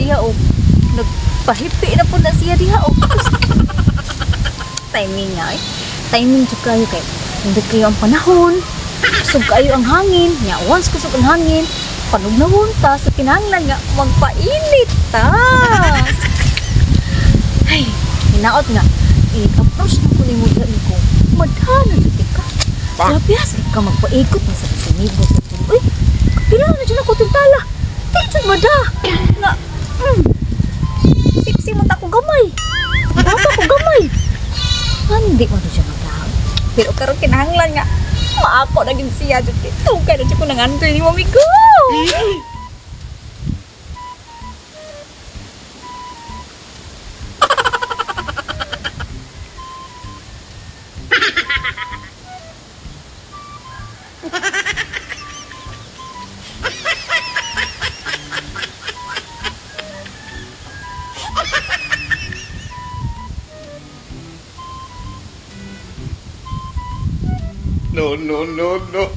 diha oh. Nagpahipi na po na siya diha oh. Timing nga eh. Timing jud kayo kay hindi kayo ang panahon. Kusog kayo ang hangin. Nya once kusog ang hangin, panugnawon ta sa kinahanglan nga magpainit ta. Ay, hinaot nga. I-approach na ko ni mo diha niko. Madhana jud ka. Grabe ha, ka magpaikot na sa sinibo sa tuloy. Uy, kapila na dyan ako tintala. Di dyan mada. Nga, siksi mo ta ko gamay. Bata ko gamay. Hindi mo dyan mada. Pero karon kinahanglan nga, maako na gid siya dyan. Tugay na dyan ko nangandoy ni Mami ko. No, no, no, no.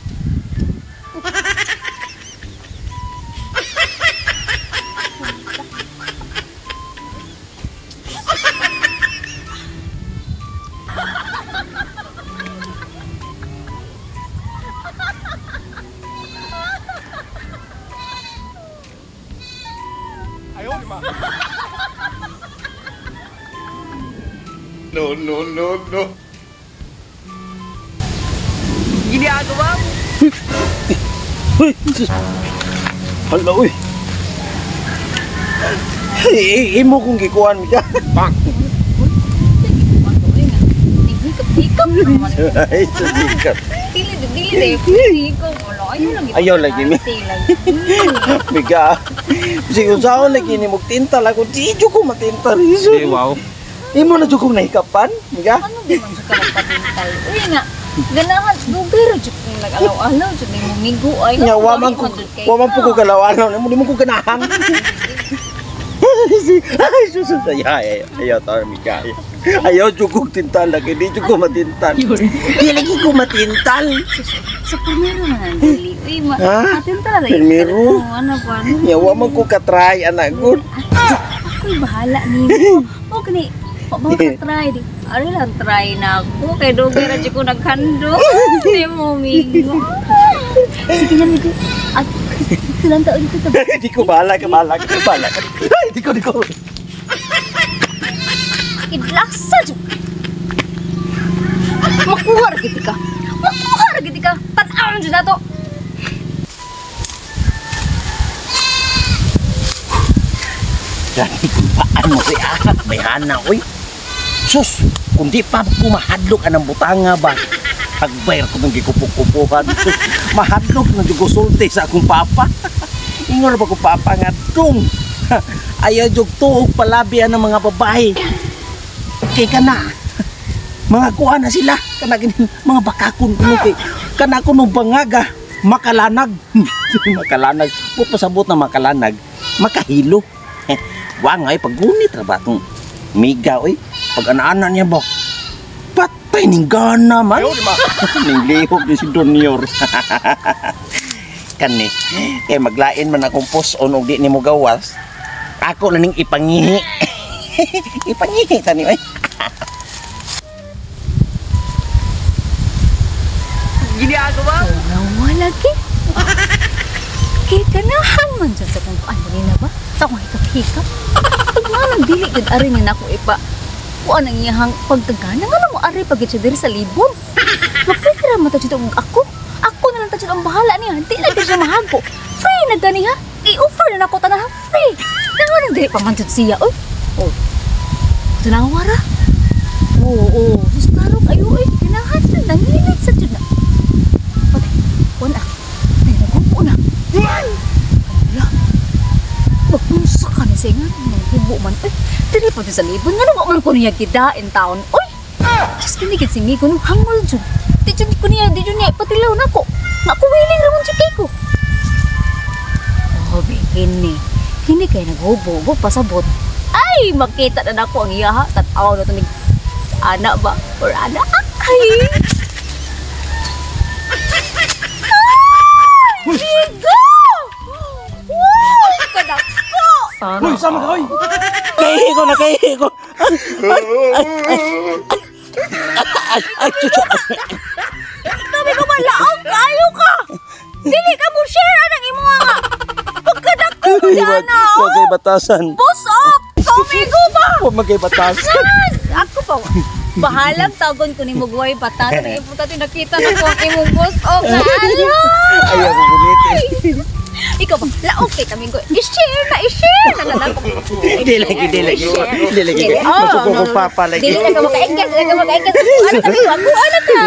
No, no, no, no. Ginagawa mo. Uy! Hala, uy! Imo kong gikuan mo siya. Bang! Hikap-hikap naman. Ay, hikap. Dili, dili, dili. Ayaw lang. Ayaw lagi mi. Biga. Sige, saan lagi ni magtintal ako. Di jud ko matintal. Di, wow. Imo na jud kong nahikapan. Biga. Ano di man jud ka magpatintal? Uy nga. Ganahan, dugay ra jud kong nag-alaw-alaw jud ni migo ay. Nya wa man po ko galaw-alaw. Nimo di mo ko ganahan. Ay, sus, ay, ayaw tar miga. Ayaw jud kong tintal lagi, di jud ko matintal. Di lagi ko matintal. Sa primero na dili. Uy, matintal lagi. Primero. Ano ba? Nya wa man ko ka-try anak gud. Ako'y bahala nimo. O kani, wa man ka try di. Ari lang try na ako kay dugay ra jud ko naghando. Di mo migo. Sige na migo. At ito lang taon dito. Di ko bahala ka, bahala ka, bahala ka. Ay, di ko, di ko. Idlasa jud. Makuha ra gid ka. Makuha ra gid ka. Tan-awon jud nato. Gani kung paano si Ahak may hana, oy. Sus, kung di pa kumahadlok anang butanga ba? Pagbayar ko nung gikupok-kupuhan. Sus, mahadlok na jud ko sulti sa akong papa. Ingon ba ko papa nga dong. Ayaw jud tuog palabi ang mga babae. Kay kana. Mga kuha na sila. Kana gini, mga bakakon kuno kay kana kuno bangaga makalanag. Makalanag. Pupasabot na makalanag, makahilo. Wa nga ay paggunit ra ba tong miga oy. Pag ana-ana niya ba? Patay ning gana man. Ning lihok ni si Donior. Kani kay maglain man akong puson og di nimo gawas. Ako na ning ipangihi. Ipangihi tani oy. Ginagawa mo. Nawala lagi. Kay ganahan man dyan sa kung ano na ba? Sa akong hikap-hikap. Pag nga nang dili gud ari ni nako ipa. Kuan ang iyahang pagkagana nga mo ari pag siya diri sa libon. Mapitira man ta jud og ako. Ako na lang ta jud ang bahala niya. Di na siya mahago. Free na gani ha. I-offer na nako tanan ha, free. Nga nang dili pa man jud siya oy. Oh. Tanawa ra. Oo, oo. Sus klaro kayo oy. Ganahan sa nangilit sa jud na. Okay. Kuan ah. Ay, naghubo na. Wala. Magpunsa ka ni siya nga. Naghubo man. Ay, dili pa sa libon. Nga naman man ko niya gidain taon. Uy! Diyos kinigid si Migo nung hangol dyan. Di dyan ko niya, di dyan niya. Patilaw na ko. Nga ako willing ramon dyan kay ko. Oh, kini. Kini kay naghubo. Hubo pasabot. Ay, makita na nako ang iyaha. Tataw na ito ni anak ba? Or anak? Ay! Ay! Migo! Wow! Kadako! Uy, sa Asa man ka, oy? Kay ko na, kay ko. Ay, ay, ay. Ay, ay, sus. Sabi ko ba, laog kaayo ka! Dili ka mo share anang imo nga! Pagkadako mo Ay, na! wa kay batasan. Busok! Tumigo ba? Wa man kay batasan. Nas! Ako pa. Bahalang tagon ko ni Mugway Batat. Ang importante nakita na ko ang imong busok. Alo! Ay, ako gunitin. Ikaw ba? Laog kay kami ko. I-share na, i-share na na lang. Di lagi, di lagi. Di lagi. Oh, Masuko no, ko no, no. papa lagi. Dili na ka makaingkas, dili na ka makaingkas. Ano ka? Ako, ano ka?